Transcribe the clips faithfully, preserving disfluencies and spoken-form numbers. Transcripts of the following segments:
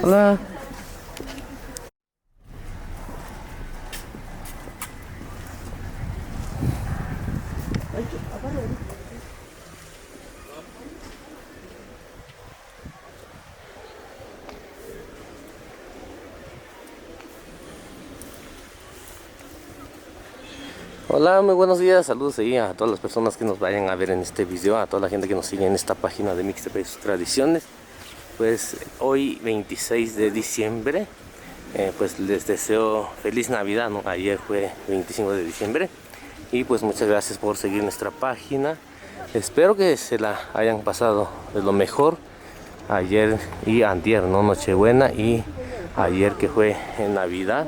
Hola. Hola, muy buenos días, saludos ahí a todas las personas que nos vayan a ver en este video, a toda la gente que nos sigue en esta página de Mixtepec y sus tradiciones. Pues hoy, veintiséis de diciembre, eh, pues les deseo feliz Navidad, ¿no? Ayer fue veinticinco de diciembre y pues muchas gracias por seguir nuestra página. Espero que se la hayan pasado de lo mejor ayer y antier, ¿no? Nochebuena y ayer que fue en Navidad.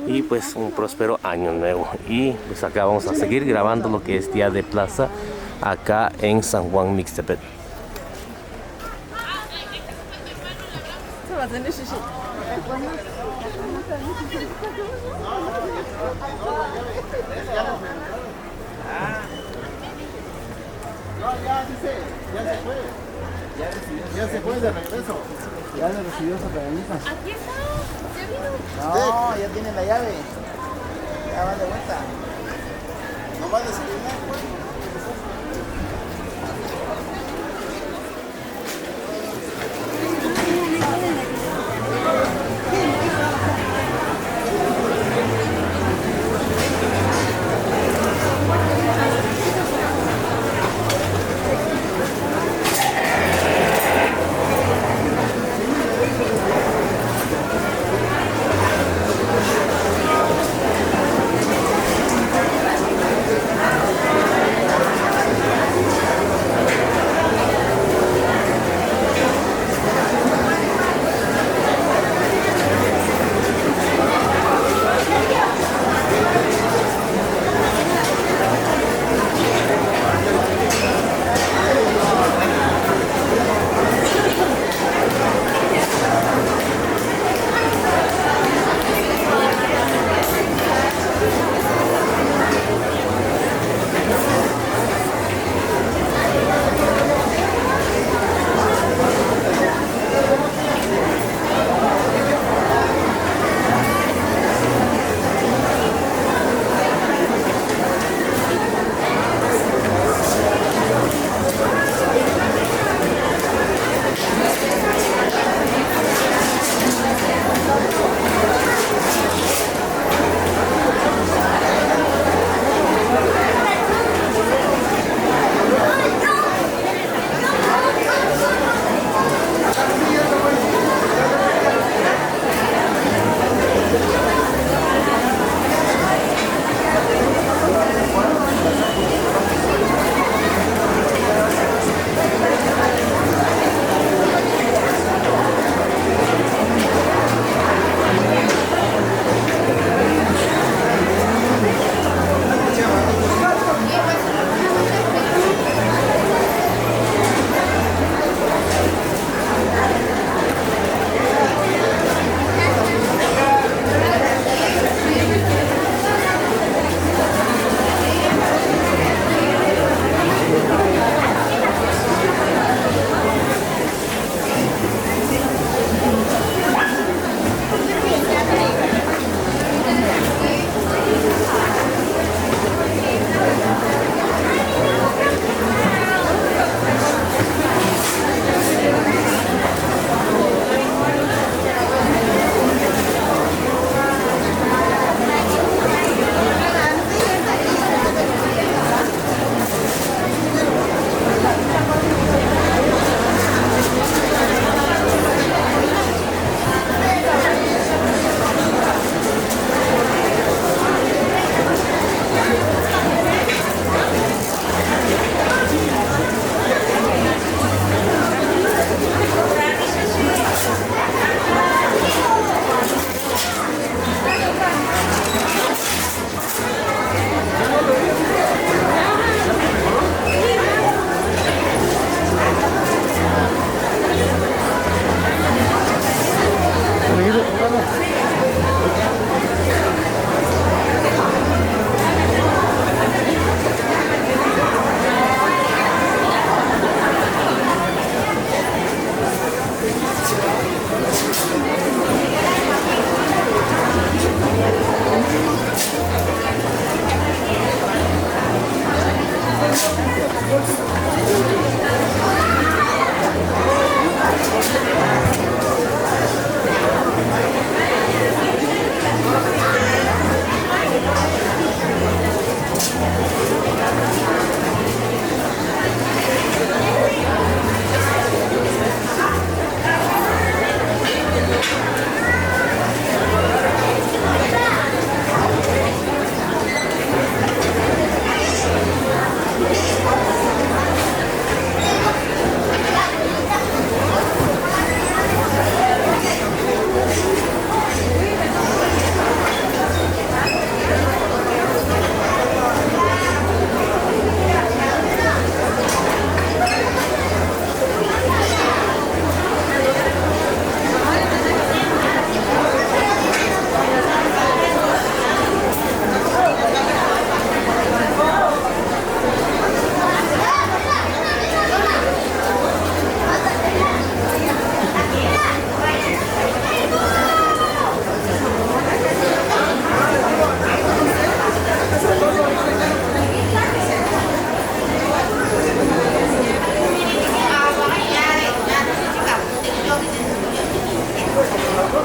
Y pues un próspero año nuevo. Y pues acá vamos a seguir grabando lo que es Día de Plaza acá en San Juan Mixtepec. No, ya dice, ya se fue. Ya recibió, ya se fue de regreso. Ya le recibió su permiso. Aquí está, ya vino. No, ya tiene la llave. Ya va de vuelta. No va a desayunar, pues.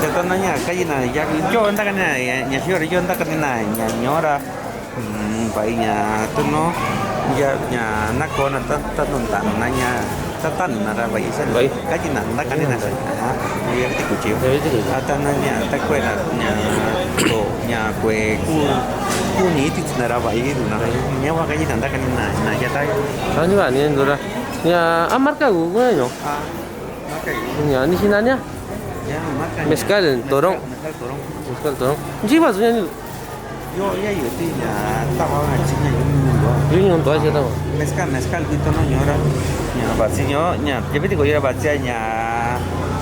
Te ta na ña kayina ya yo ntakanina ña xiyora yo ntakanina ña ñora. Mm, va'ai ña tórno ya ña nakona ta ta nonta na ña ta ta na ra va'ai sa. Va'ai. Ka ki na ta ka ni na. Aha. Ya ti ku chi. Ya ti ku. Ata na ña ta kue na ña to ña kue ku ku ni ti na ra va'ai na. Ña wa ka ki na ta ka ni na na ya ta. Ani va ni ndora. Ya a marka gu gu ño. Ah. Marka gu. Ya ni si na ña. Ya marka. Mezcal Torón. Mezcal Torón. Mezcal Torón. Ji va su ña ni. Yo ya yo ti ña ta va na chi ña yo ni mundo. Yo ni mundo a chi ta va. Mezcal mezcal bito no ñora. Ña va si ño ña ya beti ko yo va si ña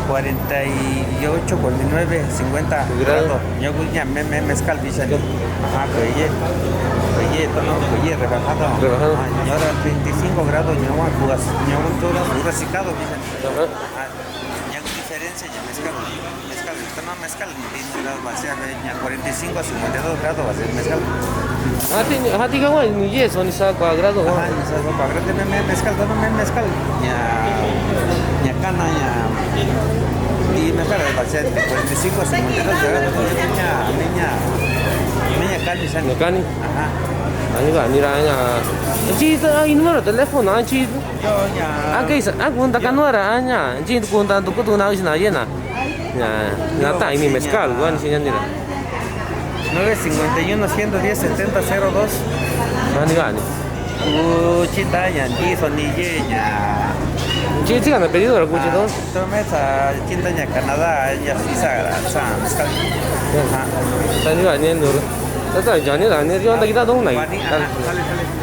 cuarenta y ocho, cuarenta y nueve, cincuenta grado. Grado. Ña ku ña me me mezcal bisa ni. Ajá, ko ye. Ko ye to no ko ye rebajado. Rebajado. Ah, ñora veinticinco grados ña wa ku as ña ku to ura secado bisa ni. Ajá. Ah, ña ku diferencia ña mezcal. Mezcal. Tórno mezcal. Mezcal, va a ser, a ver, ña cuarenta y cinco a cincuenta y dos grados va a ser mezcal. Jati, jati ka wa ni ye so ni sa kua grado. Ajá, ni sa kua grado, me, me, mezcal, tórno me, mezcal. Ña, ña kana, ña. Y mezcal, va a ser de cuarenta y cinco a cincuenta y dos grados. Ña, me ña, me ña kani sa. Ña kani. Ajá. Ani ka, ani ra ña. Chi, ta, ay, número de teléfono, ah, chi. Yo, ña. Ah, ke sa, ah, kunta kanora, ah, ña. Chi, kunta, tu, tu, na, na, ye na. Ya, ya ta ini mezcal, wan si ña ni ra. Nueve cincuenta y uno, ciento diez, setenta, cero dos. Ani ga ni. Ku chinta ña ni so ni ye ña. Chi, chi gana pedido ra ku chi to. Tome sa chinta ña Canadá, ña si sa ra sa mezcal. Ani ga ni nur. Ta ta ya ni ra ni yo ta kita dong na. Sale, sale.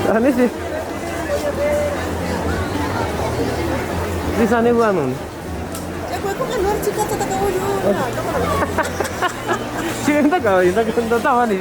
Ani si. Di sane gua nun. Sini tak kau, tak kau, tak tahu ni.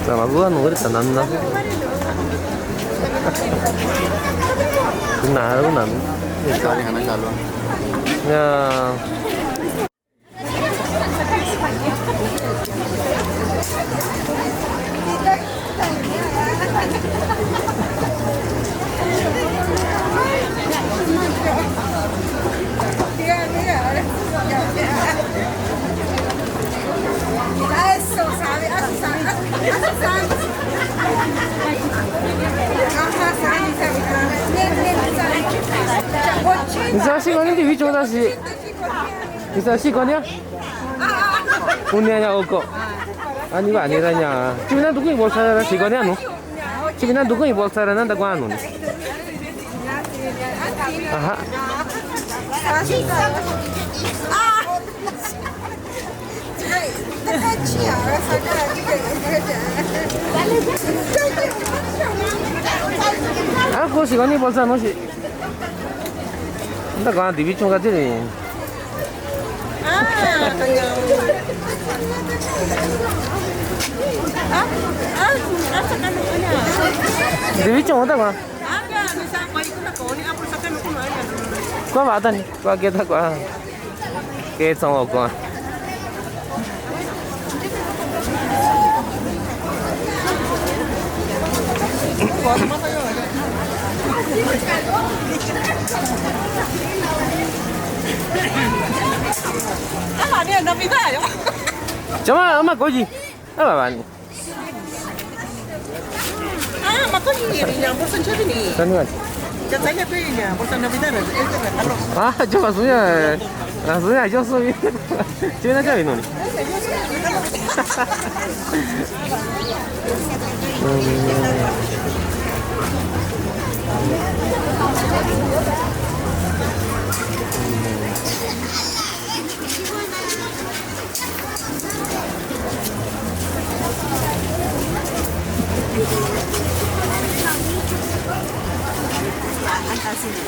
Tama gua no ri tanam na. Na, na. Ya. Ni sa si ko ni di wi cho da si. Isa, si ko nia? Unia ya oko. Ani ba ni ra nia. Chimina duku i bolsa ra si ko nia nu. Chimina duku i bolsa ra nanda ko anu ni. Aha. Ako si ko ni bolsa no si. Nda ko dibi chunga tiri. Dibi chunga ta ko. Ko ba ta ni, ko ke ta ko. Ke chong ko. Chama, ama koji. Aba bani. Ah, mako ni, ni, ni, bolsa ni. Sani bani. Ka saya pe ni, bolsa Navidad, eh, kalau. Ah, yo soy, eh, ah, soy, yo soy. Yo no soy, no.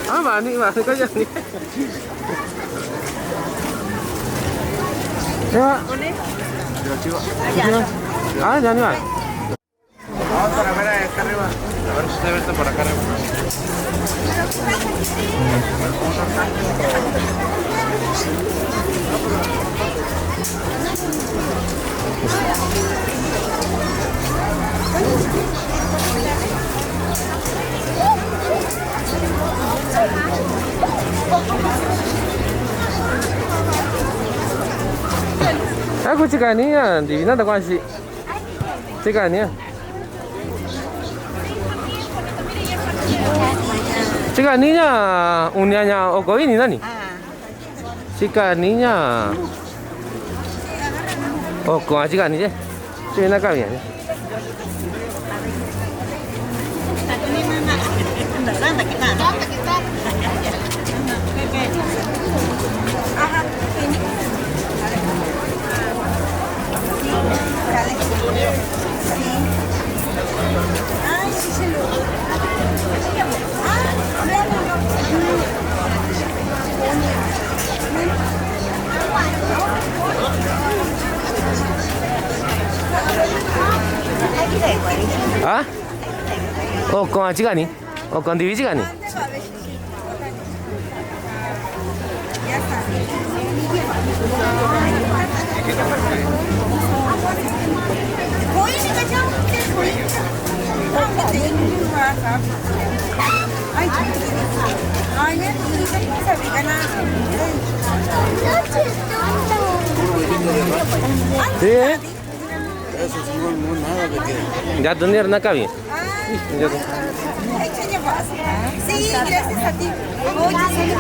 Ah, bani, bani, ko jani. Ya. Ah, jani, bani. Vamos por acá, acá arriba. A ver si se ve esto por acá arriba. Ako chika ni ya, di na da kwansi. Chika ni ya. Chika ni ya, unia ya, oko ini nani? Chika ni ya. Oko, chika ni ya. Chika na kami ya. ¿Ah? ¿O con achigani? ¿O con divichigani? Sí, ¿eh? Ya tenía una cabina. Ya te- Sí, gracias a ti. Oye, sí.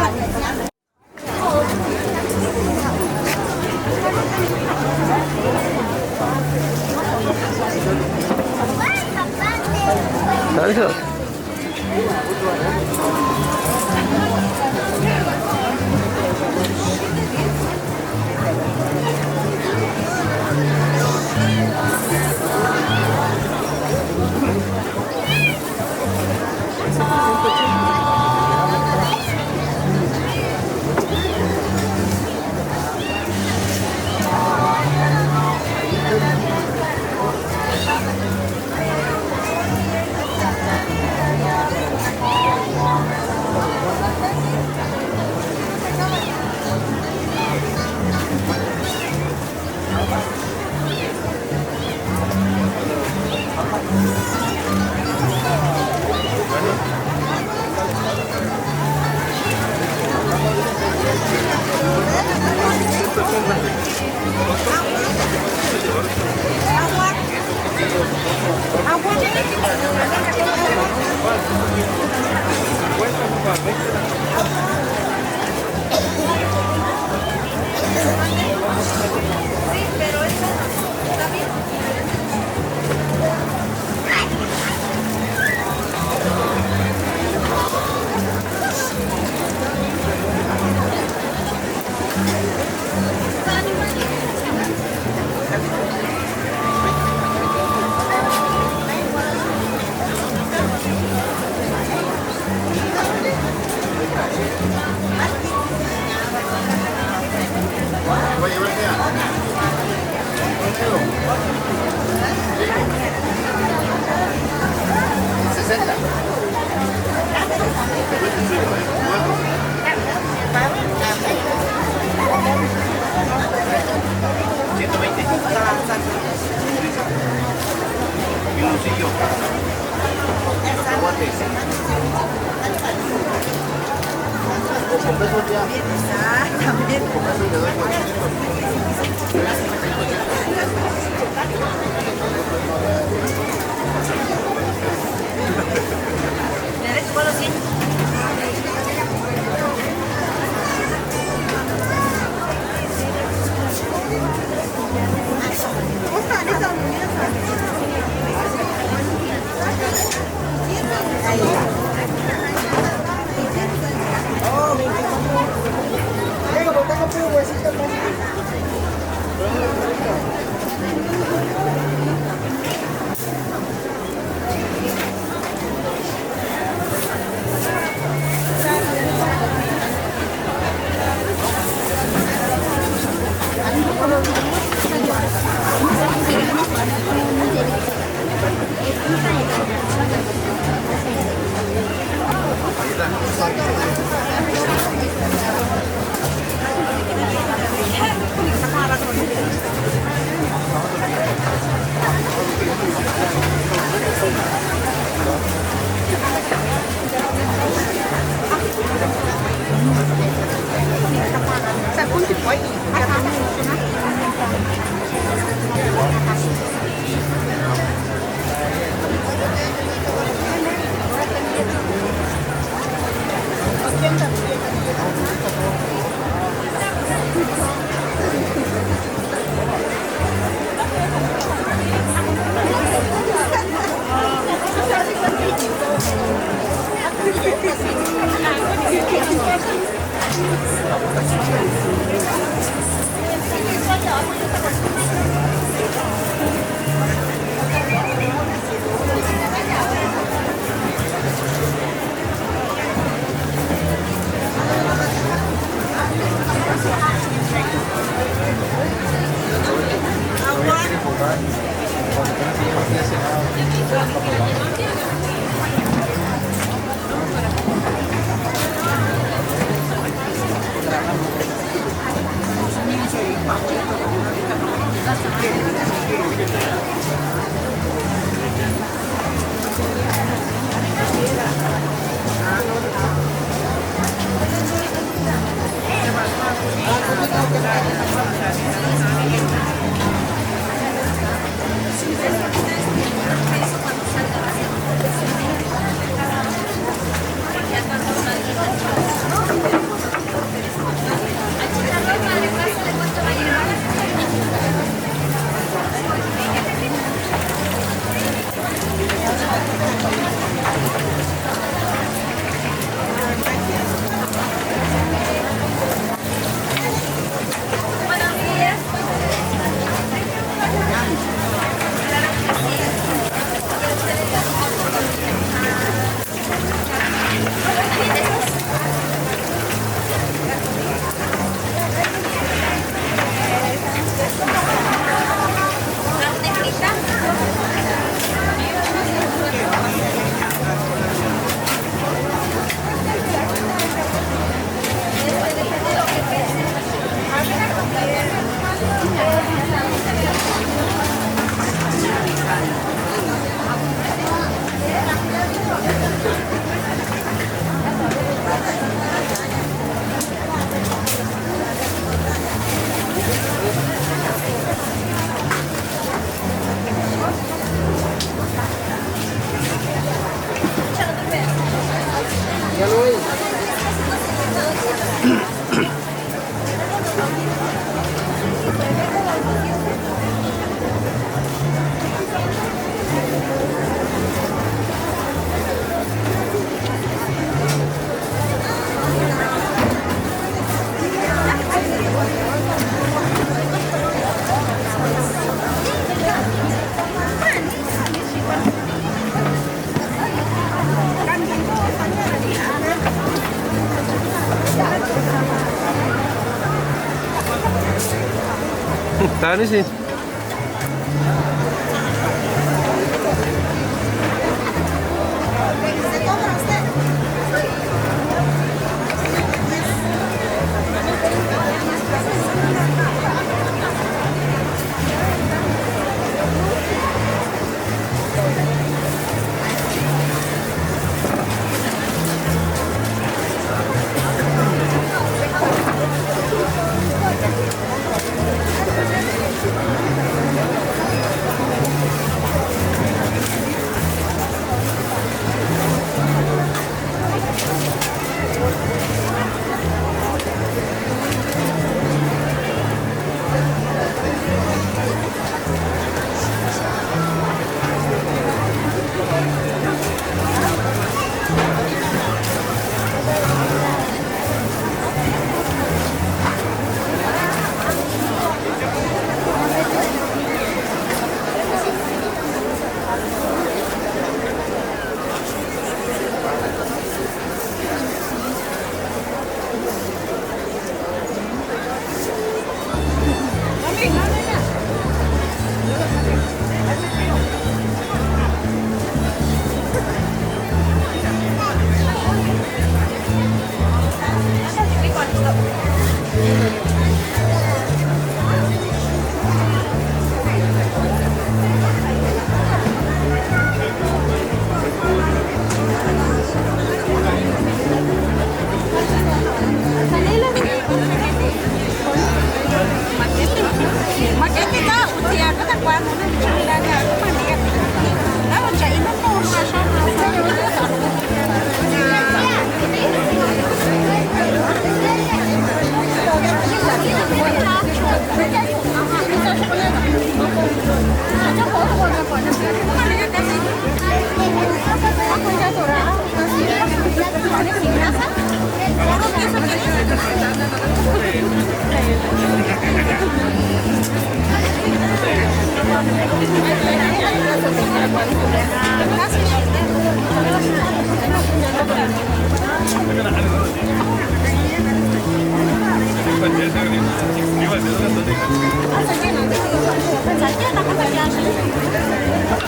Tani si.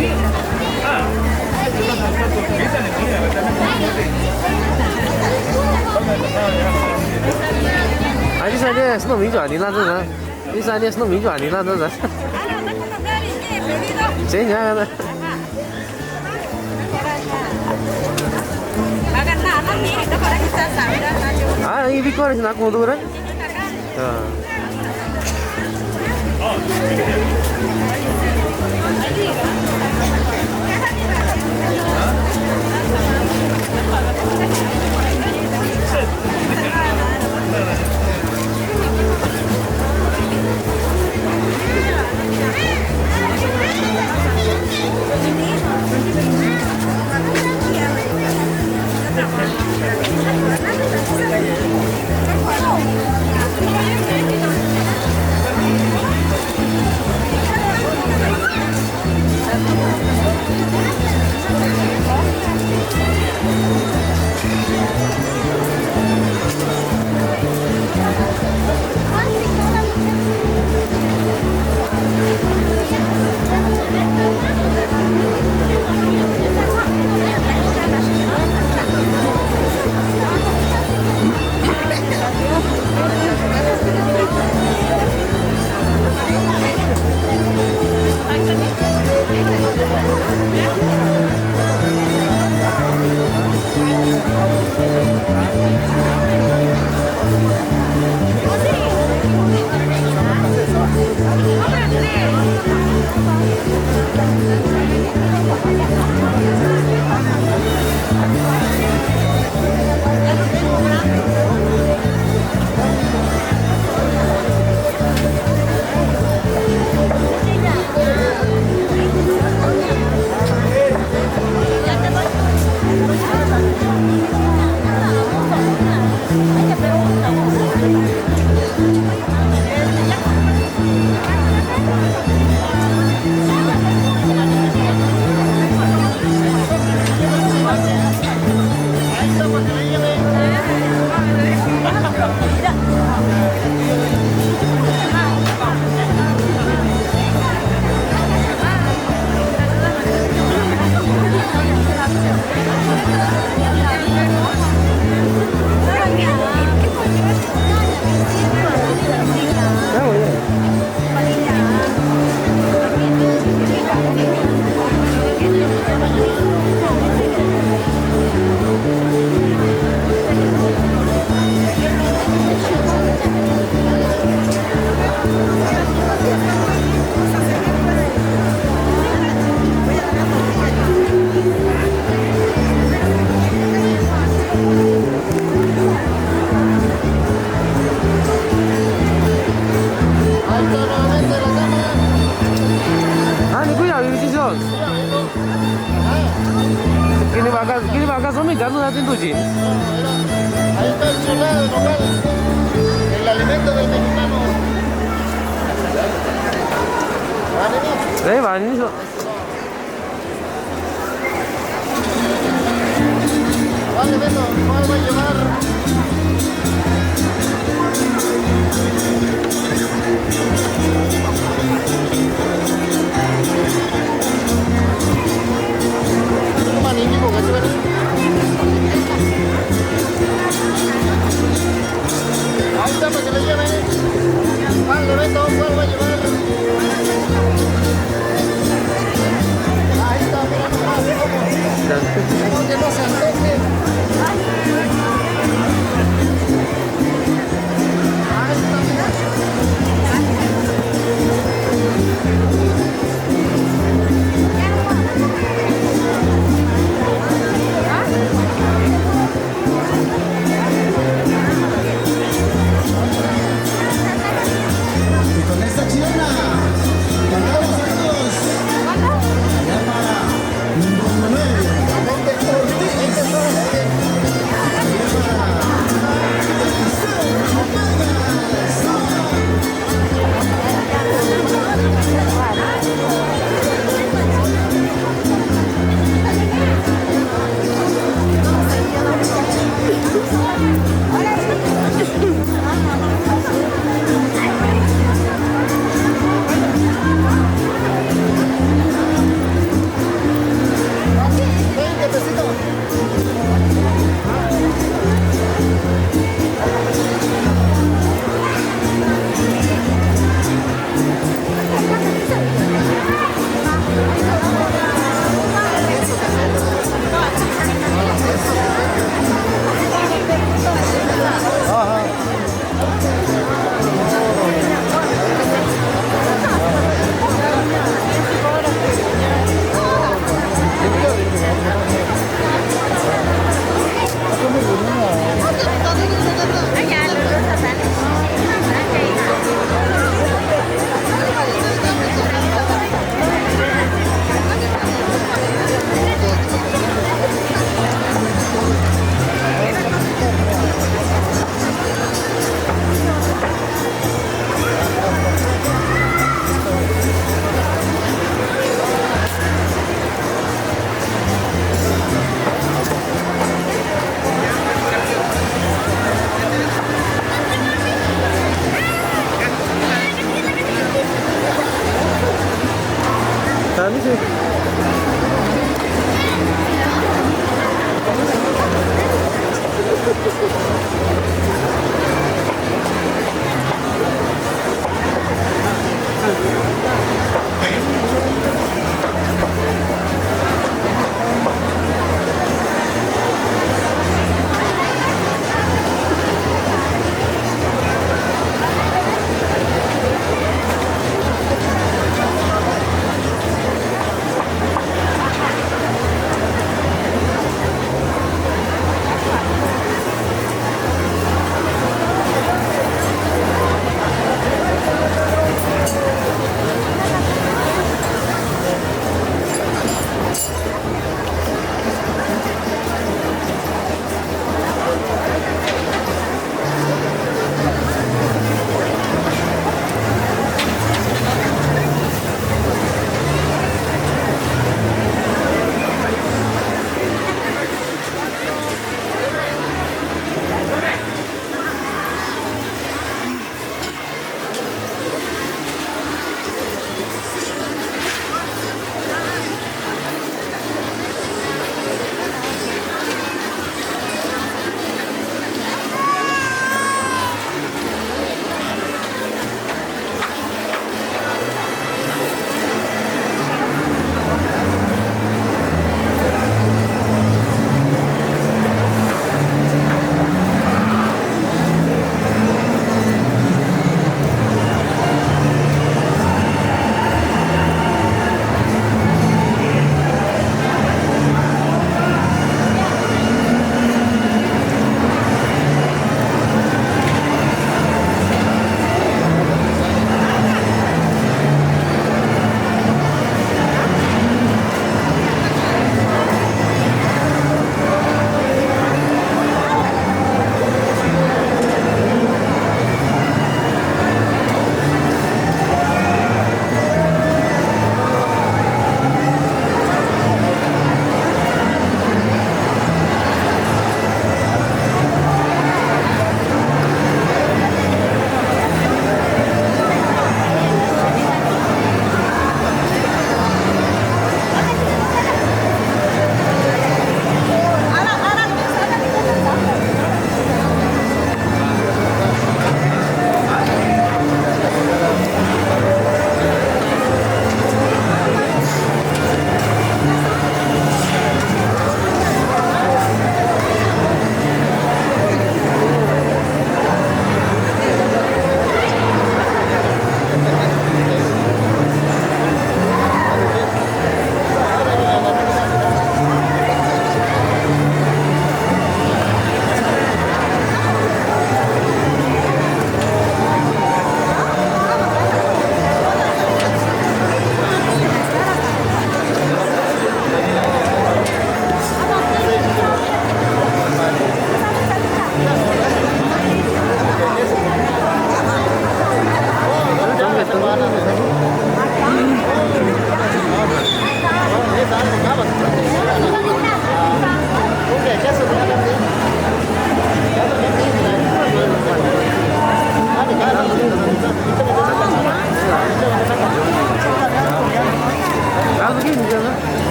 Aji sa de sno mi jo ani la de na. Isa ni sno mi jo ani la de na. Seña. Ah, ini bikor sina ko dura. Ah. Ah, ni kuya, ni kuya. Kini bakas, kini bakas, somi, janu natin tuji. Ahí está el chulado local, el alimento del mexicano. Vale, ¿no? Eh, vale, ¿no? Vale, Beto, ¿cuál va a llevar? Ahí está, para que le lleven. Vale, Beto, ¿cuál va a llevar? Ahí está, mira nomás, cómo. Cómo que no se antoje. Ahí está, mira. Y con esta chilena, mandamos saludos. Allá para Don Manuel Ortiz.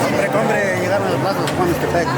Hombre, hombre, llegaron a la plaza, los pones que peguen.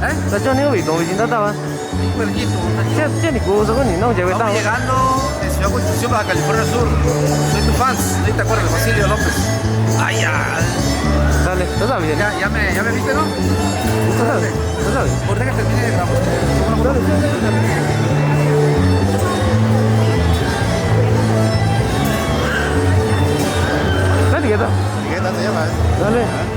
¿Eh? Tacho, ni ubi, don, ubi, ta, ta, va. Pero, y tú, Che, che, ni gusto, ni, no, ya, vamos llegando de Ciudad Constitución, Baja California Sur. Soy tu fans, soy, ¿te acuerdas? Basilio López. Ay, ya. Dale, tú también. Ya, ya me, ya me viste, ¿no? Tú sabes, tú sabes. Ahorita que termine de grabar. Dale, quieto. Dale.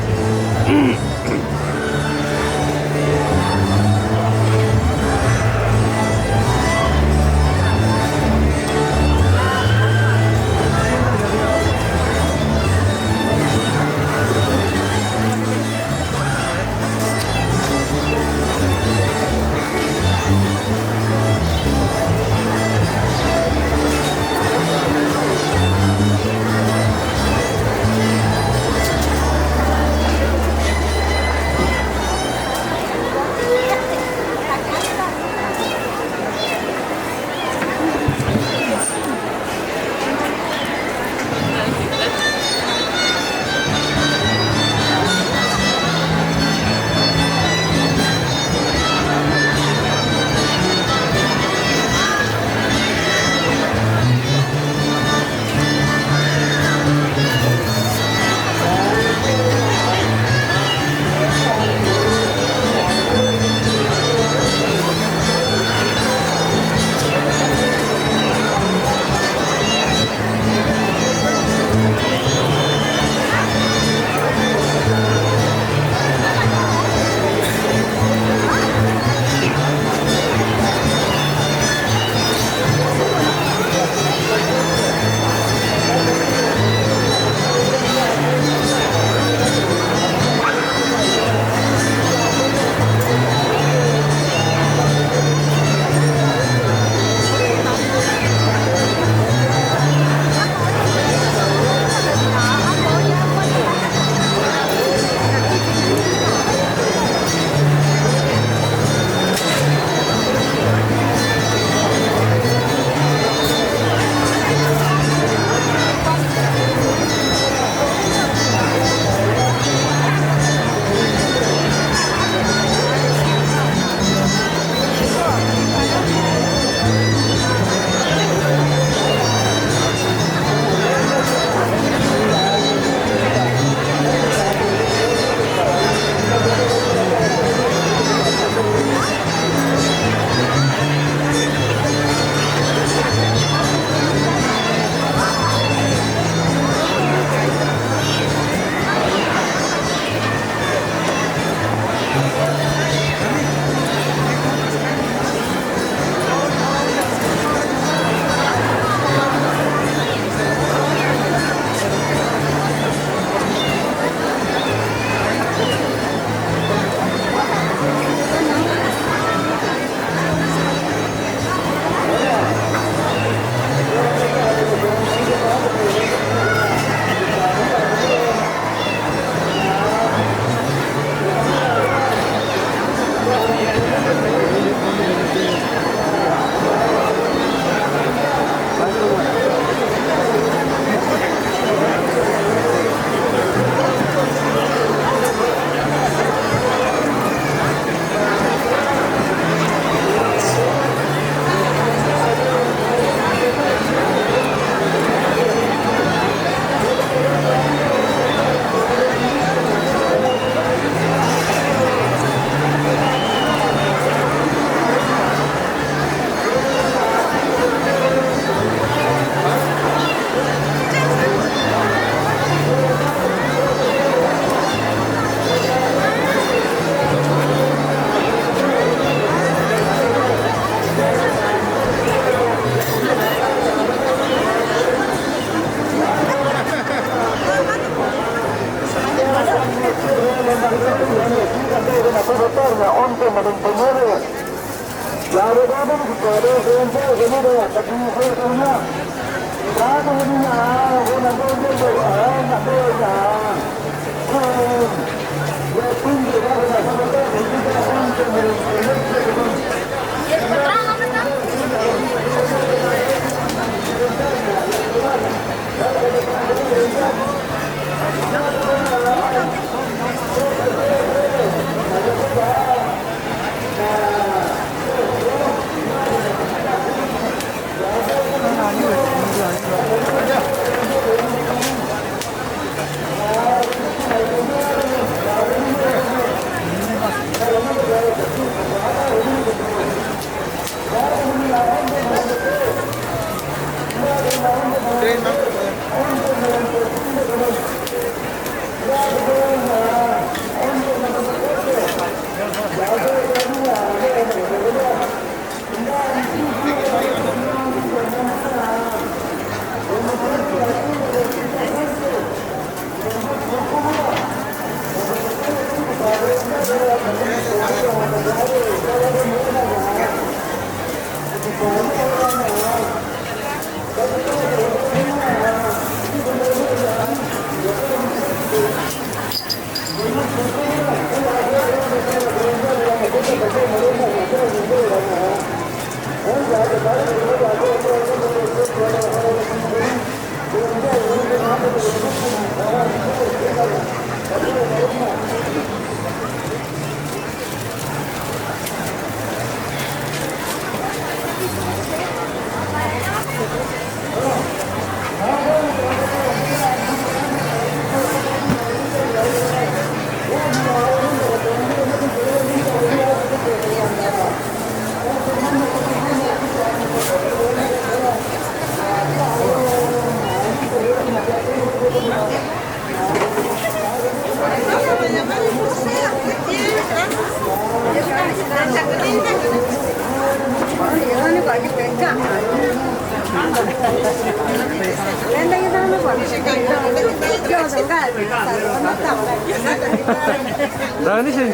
Dani si.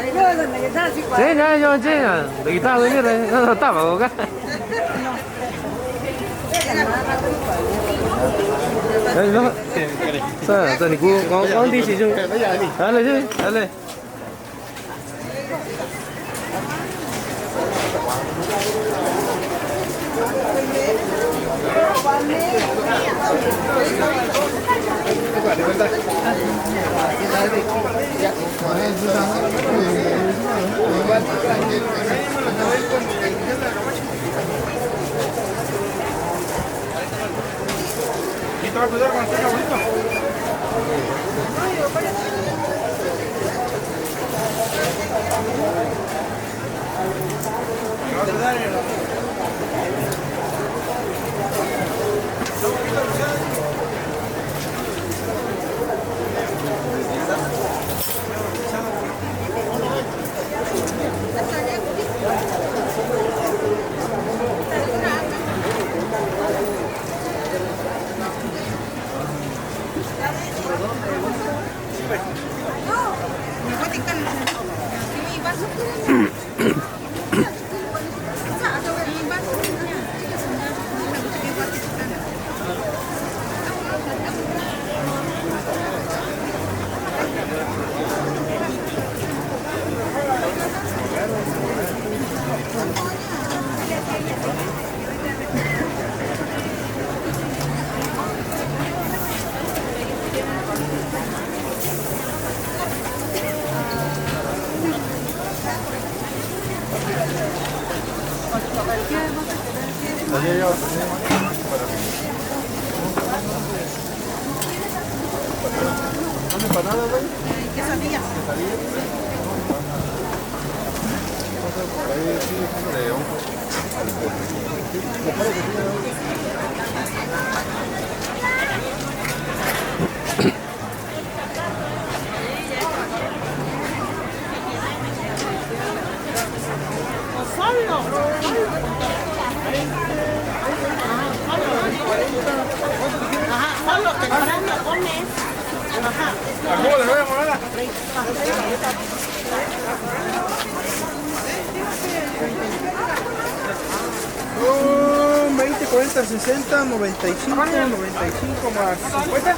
Seña yo seña. Dagi ta dani re. Ta ba ga. Sa sa ni ku kong kong di si ju. Ale si ale. Quesadilla. Quesadilla. Ahí sí, león. Solo. Ajá, solo temprano comes. Ajá. Son veinte, cuarenta, sesenta, noventa y cinco, noventa y cinco más cincuenta.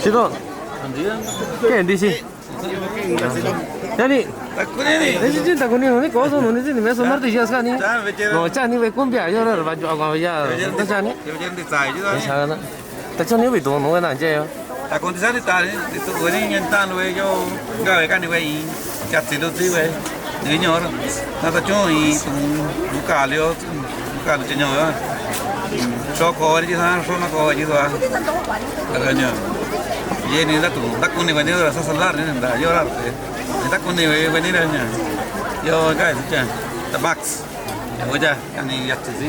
Sidon. Ke disi. Yani, Takunini. Nixi chin takunini, noni koso noni chin me somar ti yas kani. Chan vechero. No, chani ve kumbia, yo ra va yo agua ya. Vechero. Ta chani. Vechero ti sai, yo. Sa na. Ta chani ve dono na je yo. Takun ti sani tani, ti tu veni ngen tan ve yo. Ga ve kani ve i. Katsi lo ti ve. Ni nyor. Na ta chon i tu. Kalio. Kalo cheño, ah. So ko ji sa, so na ko ji sa. Kalo nyo. Ye ni da tu, da kuni veni da sa salar ni da, yo ra te. Da kuni ve, veni da nyo. Yo, guys, ya. The box. Yo, ya, kani ya te si.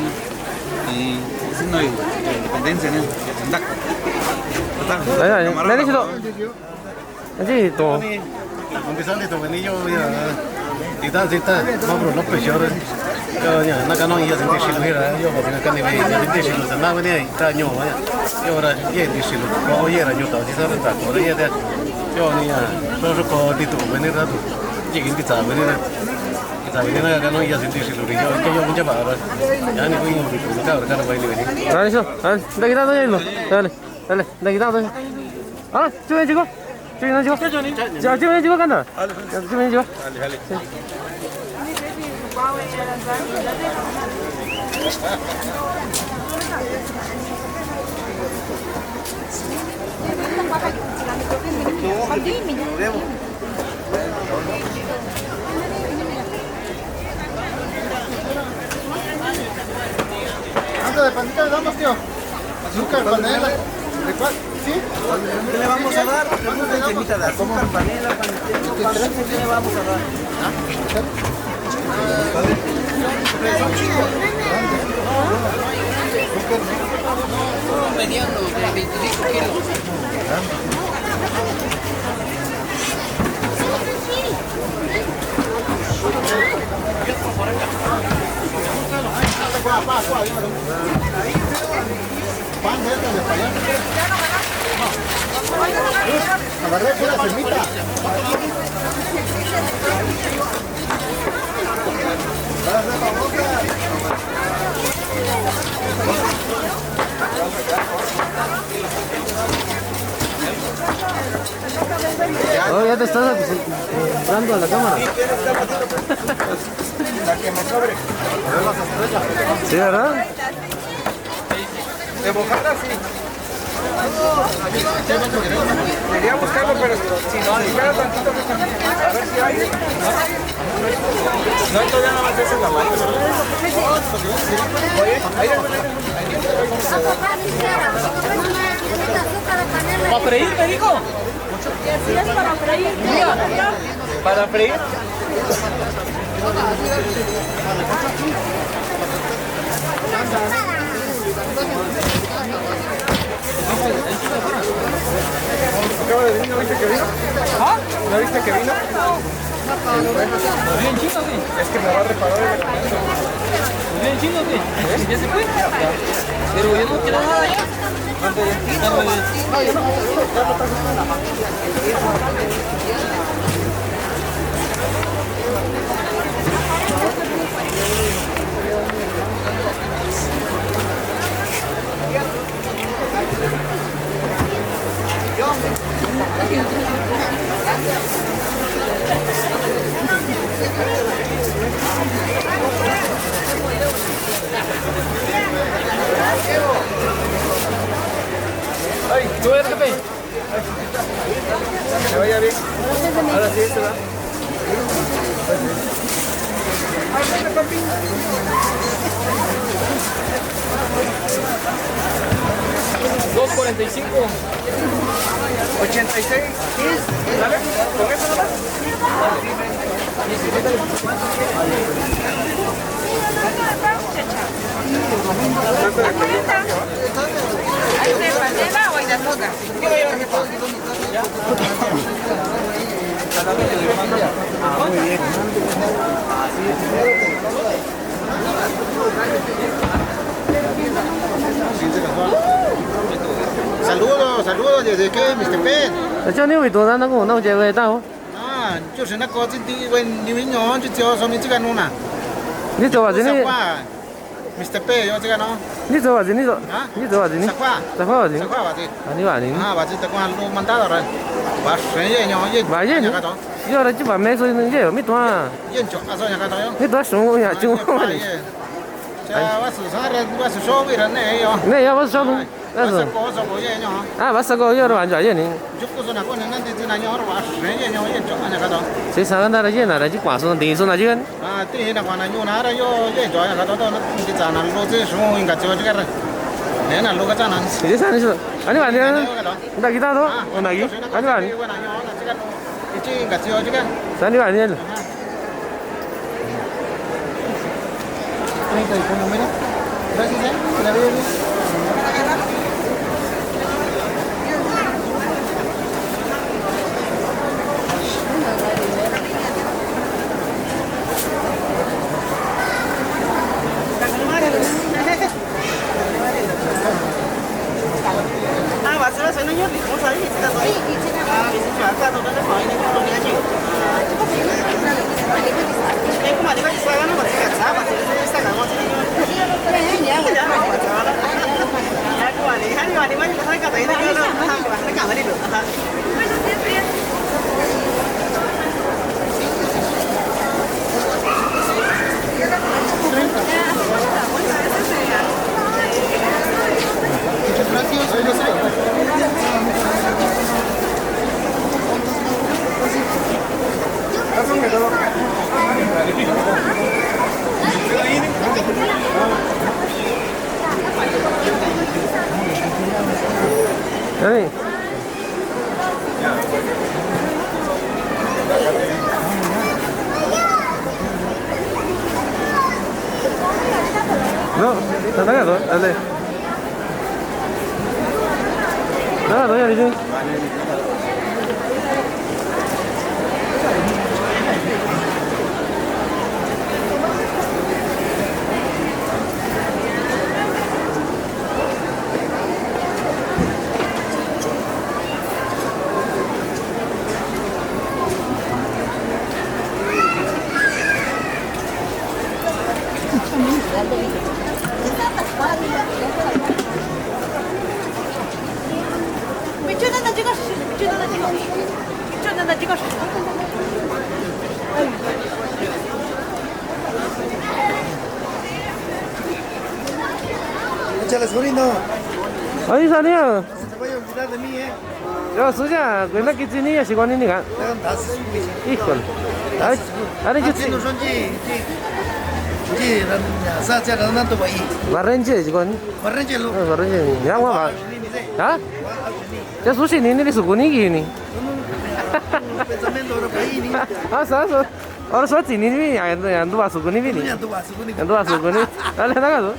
Ni, si no, independencia ni. Da. Ay, ay, ay. Nani si do. Anchi to. Kumbisandi to veni yo ya. Tita sita mabro López yo. Yo ya na kano ya sindi silu hira yo ba kani ve ya sindi silu sa na veni ta nyo ya. Yo ra ye sindi silu ko ye ra nyo ta sisa ta ko ye de. Yo ni ya. So so ko di to veni ra to. Ye kin di ta veni ra. Ta veni na kano ya sindi silu ri yo yo ya ba ra. Ya ni ko yo di to ka ra ka ra ba ni veni. Dale, so. Dale, dale, dale, dale. Dale, dale, dale, dale. 아, 좀 해주고. 좀 해주고. 자, 좀 해주고 간다. 자, 좀 해주고. ¿Cuánto de panita le damos, tío? Azúcar, panela. ¿De cuál? ¿Sí? ¿Qué le vamos a dar? ¿Cuánto le damos? Cremita de azúcar, panela, panetero, pan, ¿qué le vamos a dar? Mediano, de veinticinco kilos. Agarré pura semita. Oh, ya te estás acostumbrando a la cámara. Sí, ¿verdad? De mojada, sí. Quería buscarlo, pero si nos espera tantito, a ver si hay. No, todavía nada más esa es la mano. Oye, ahí. ¿Para freír, me dijo? Para freír. Acaba de venir, ¿no viste que vino? ¿Ah? ¿No viste que vino? ¿Bien chino o qué? Es que me va a reparar el... ¿Bien chino o qué? ¿Ya se fue? Pero yo no quiero nada ya. Ay, tú eres, jefe. Que vaya bien. Ahora sí, se va. Dos cuarenta y cinco. Ochenta y seis. ¿Sale? ¿Con eso nomás? ¿Hay de panela o hay de azúcar? Saludos, saludos desde aquí, Mixtepec. Acho, ni wi to na ko na je we ta ho. Ah, yo se na ko ti di we ni wi nyo ti tio so ni ti ka nuna. Ni to wa ni. Mixtepec, yo ti ka no. Ni to wa ni to. Ha? Ni to wa ni. Sakua. Sakua wa ni. Sakua wa ti. Ani wa ni. Ah, wa ti ta ko lo mandado ra. Wa se ye nyo ye. Wa ye. Nya ka to. Yora jipa me so ni ye mi tua. Mi tua sung ya jung. Neya wa su sho. A wa sa ko yora wa ye ni. Sisa na ra ye na ra ji kwa so ni so na ji. Sisa ni so. Ani wa ni. Nda kita to. Nagi. Ani wa ni. Sani wa ni. Hey. No, no, no, no, dale. No, no, ya dije. Échale, sobrino. Ahí salió. No se te vaya a olvidar de mí, ¿eh? Yo, suya, kuena kitsi ni ya, si kuani ni ka. Híjole. Are, are, yo, Barrenche, si kuani. Barrenche lo. Ah, Barrenche. Ya, guapa. ¿Ah? Ya, sushi ni, ni, ni, sukuni, ni. Pensamiento, ahora, ahí, ni. Ah, sa, sa. Ora so tini ni, ya, ya, ndu wa sukuni ni. Ya, ndu wa sukuni. Ya, ndu wa sukuni. Dale, dale, dale.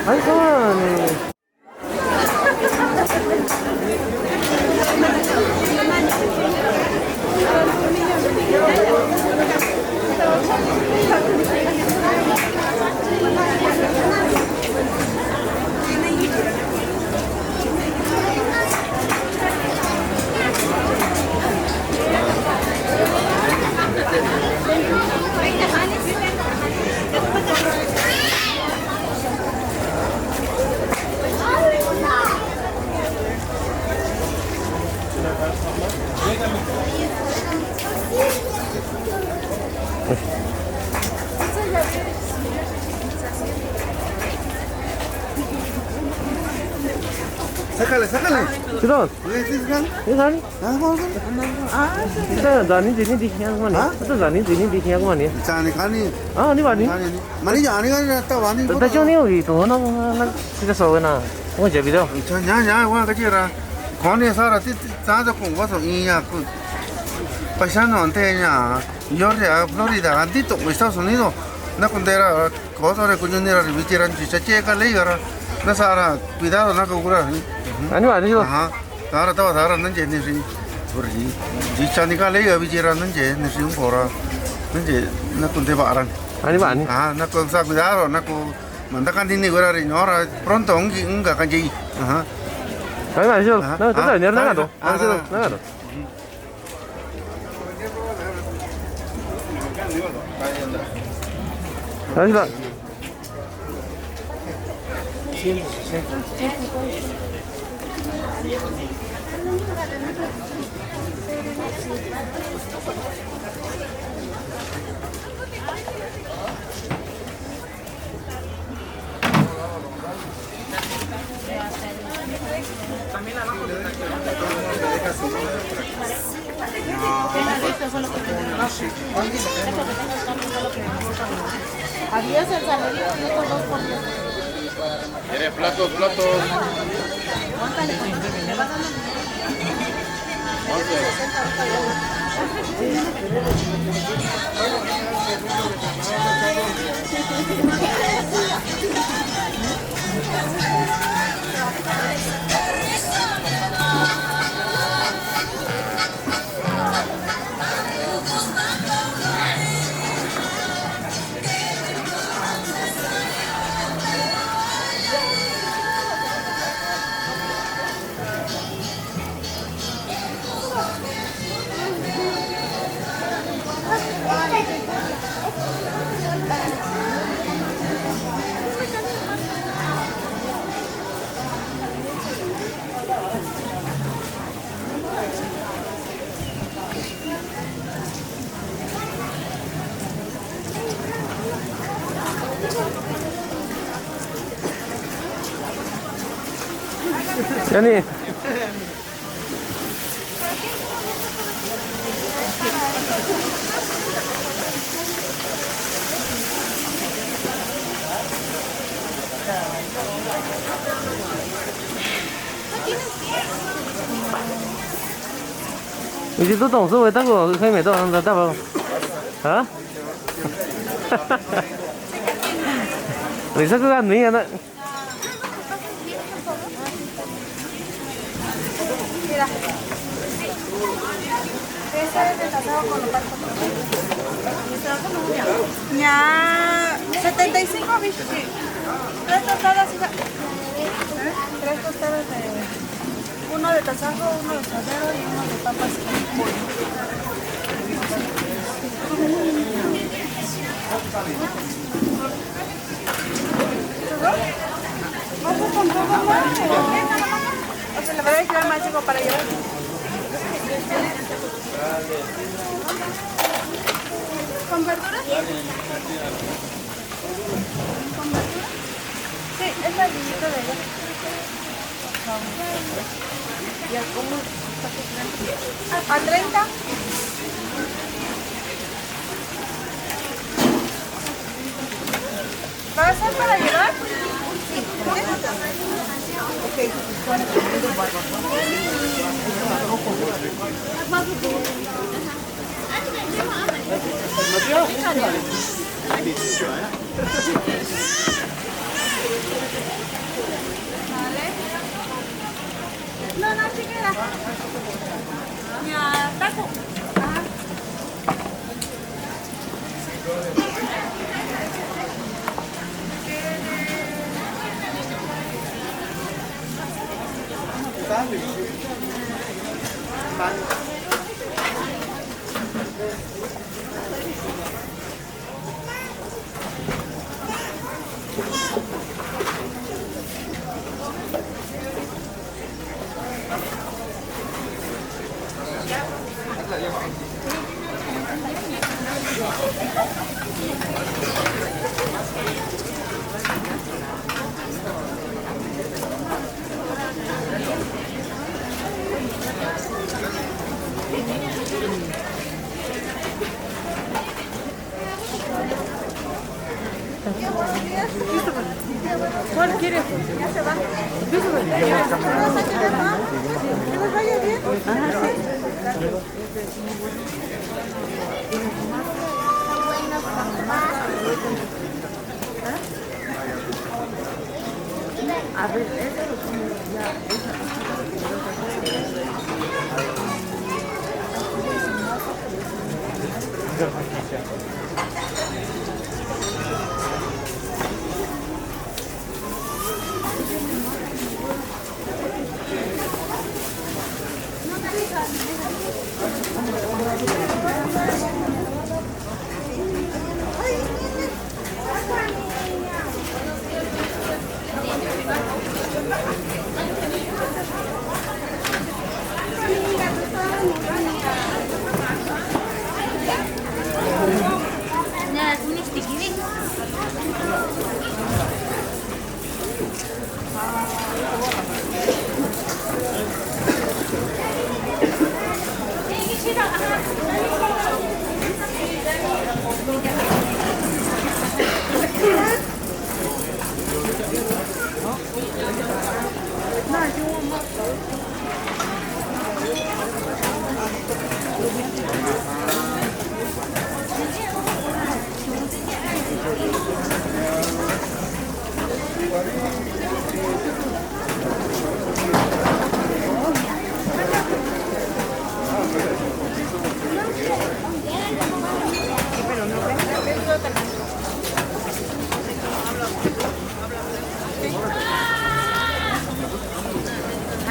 Ay, son. Sácale, sácale. Sidon. Oye, sí, sí, sí. Sidon. Ah, ¿cómo se llama? Ita zani zini dikhiya kumani. Ha? Ita zani zini dikhiya kumani. Zani kani. Ah, ni bani. Zani ni. Mani zani kani ta bani. Ta choni hogi to na na kita so na. Ko jabi do. Cha nya nya wa ka jira. Koni sara ti ti ta ko wa so iya ko. Paisa no ante nya. Yo ya Florida, anti to Estados Unidos. Na kundera. Kosore kuñu nira ri bichiran chi chache ka lei gara. Na sara cuidado na ko kura. Ani bani do. Aha. Sara tawa sara nanje ni ri. Uri. Jichani ka lei ga bichiran nanje ni ri kora. Nanje na kunde baran. Ani bani. Aha, na ko sa cuidado na ko manda kan dini gura ri nora pronto ungi unga kan jei. Aha. Ani bani do. Aha. Na to na do. Ani do. Na do. A diez el saladito y estos dos por diez. Mire, platos, platos. Yani. Ui, tu tong su wei ta ko khai me to ta ta ba. Ha? Ui, sa ko ga nui ana. Mira. Ese es el asado con los tacos. Ya, setenta y cinco, bicho, sí. Tres tostadas, hija. ¿Eh? Tres tostadas de, uno de tasajo, uno de suadero y uno de papas con pollo. ¿Vamos con todo, no? O sea, le voy a dejar más chico para llevar. ¿Con verduras? ¿Con verduras? Sí, es la orillita de allá. A treinta. ¿Va a ser para llevar? Sí. Ok. Taco.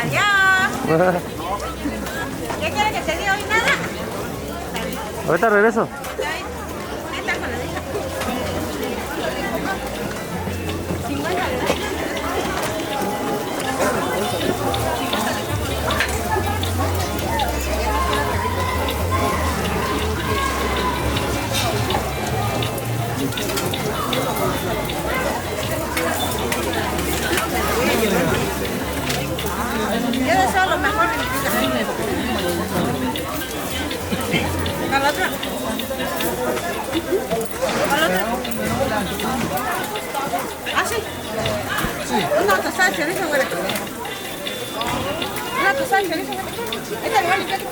Adiós. ¿Qué quiere que te diga hoy? Nada. Ahorita regreso. Yo deseo lo mejor en mi vida. Al otro. Al otro. Ah, sí. Sí. Una tostada de chorizo, güera. Una tostada de chorizo, güera. Échale, vale, échale.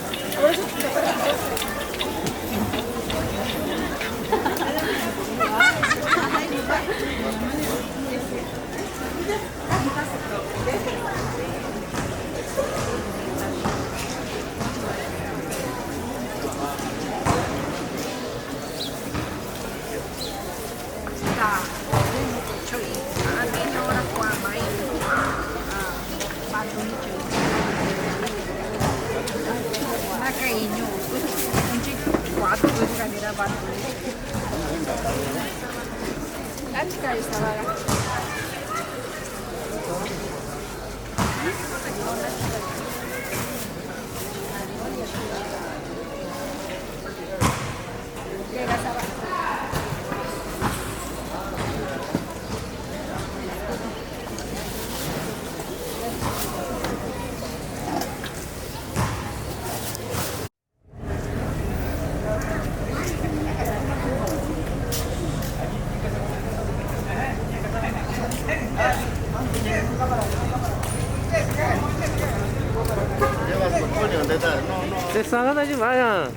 Te saga da ji vaya.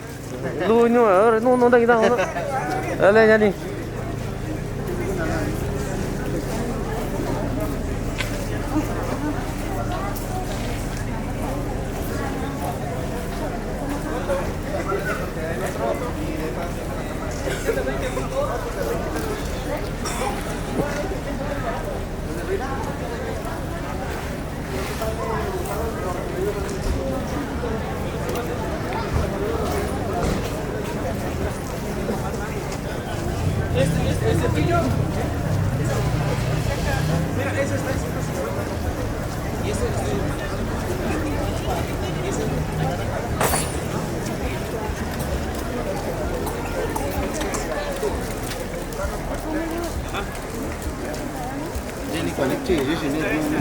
Lu ñu, ore, no, no, da, da, no. Ale, ya ni.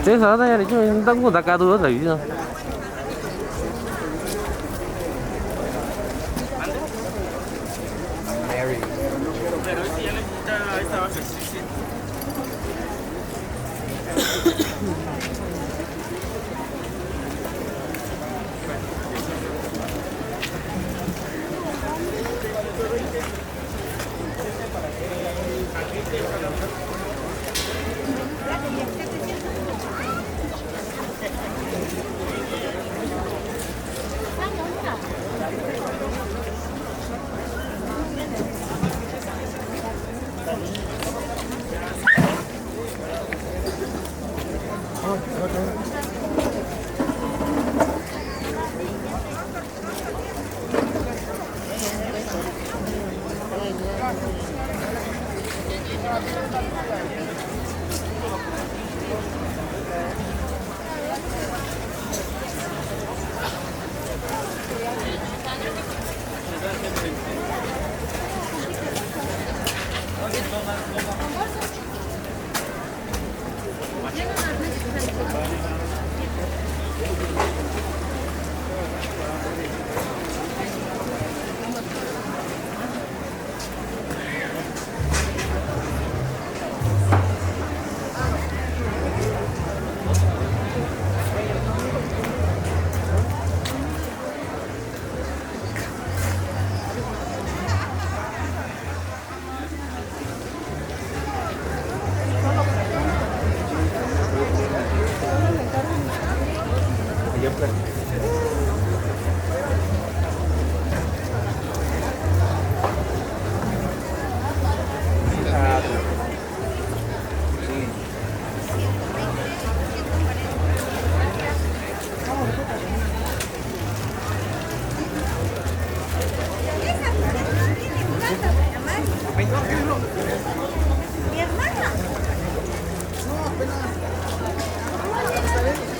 Te sa ta ya ri chu ta ku ta ka tu ta yu.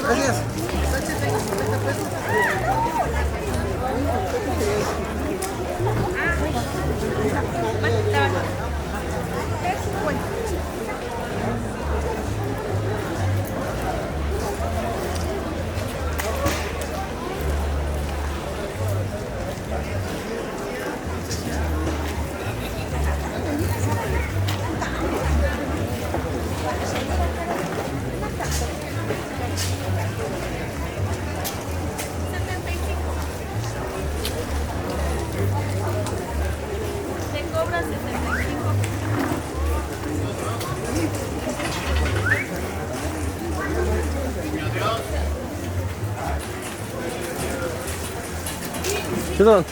Gracias. Te cobra setenta y cinco. Perdón.